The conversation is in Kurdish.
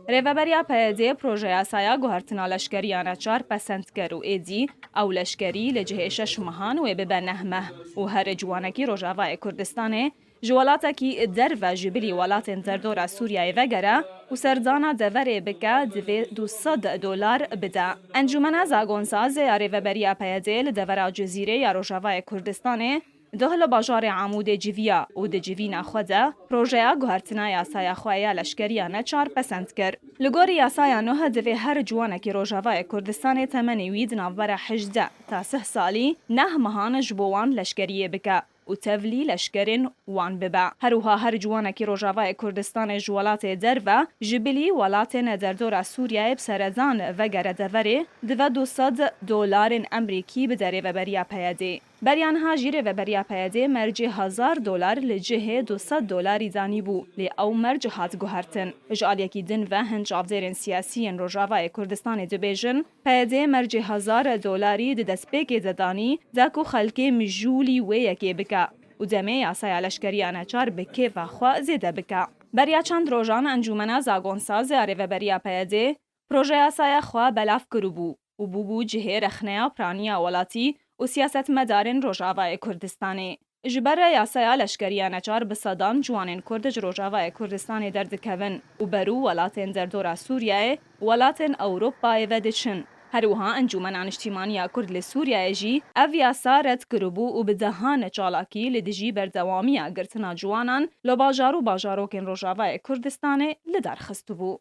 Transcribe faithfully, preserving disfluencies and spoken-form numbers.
Rêveberiya P Y D'ê projeya yasaya guhertina leşkeriya neçar pesend kir û êdî ew leşkerî li cihê şeş mehan wê bibe neh meh û her ciwanekî Rojavayê Kurdistanê ji welatekî derve ji bilî welatên derdora Sûriyeyê vegere û serdana deverê bike, divê du sed dolar bide. Encûmena Zagonsazê ya Rêveberiya P Y D'ê li devera Cizîrê ya Rojavayê Kurdistanê doh li bajarê Amûdê civiya û di civîna xwe de projeya guhertina yasaya xwe ya leşkeriya neçar pesend kir. Li gorî yasaya nû, divê her ciwanekî Rojavayê Kurdistanê temenê wî di navbera hejdeh ta sih salî, neh mehan ji bo wan leşkeriyê bike û tevlî leşkerên wan bibe. Her wiha her ciwanekî Rojavayê Kurdistanê ji welatê derve, ji bilî welatên derdora Sûriyeyê bi seredan vegere deverê, divê du sed dolarên Emerîkî bide Rêveberiya P Y D'ê. Beriya niha jî Rêveberiya P Y D'ê mercê hezar dolar li cihê du sed dolarî danîbû, lê ew merc hat guhertin. Ji aliyekî din ve hin çavdêrên siyasî yên Rojavayê Kurdistanê dibêjin, P Y D'ê mercê hezar dolarî di destpêkê de danî, da ku xelkê mijûlî wê yekê bike û demê yasaya leşkeriya neçar bi kêfa xwe zêde bike. Beriya çend rojan Encûmena Zagonsaz ya Rêveberiya P Y D'ê projeyasaya xwe belav kiribû û bûbû cihê rexneya piraniya welatî û siyasetmedarên Rojavayê Kurdistanê. Ji ber yasaya leşkeriya neçar bi sedan ciwanên Kurd ji Rojavayê Kurdistanê derdikevin û berû welatên derdora Sûriyeyê û welatên Ewropayê ve diçin. Her wiha Encûmena Niştîmaniya Kurd li Sûriyeyê jî ev yasa red kiribû û bi dehan çalakî li dijî berdewamiya girtina ciwanan li bajar û bajarokên Rojavayê Kurdistanê li dar xistibû.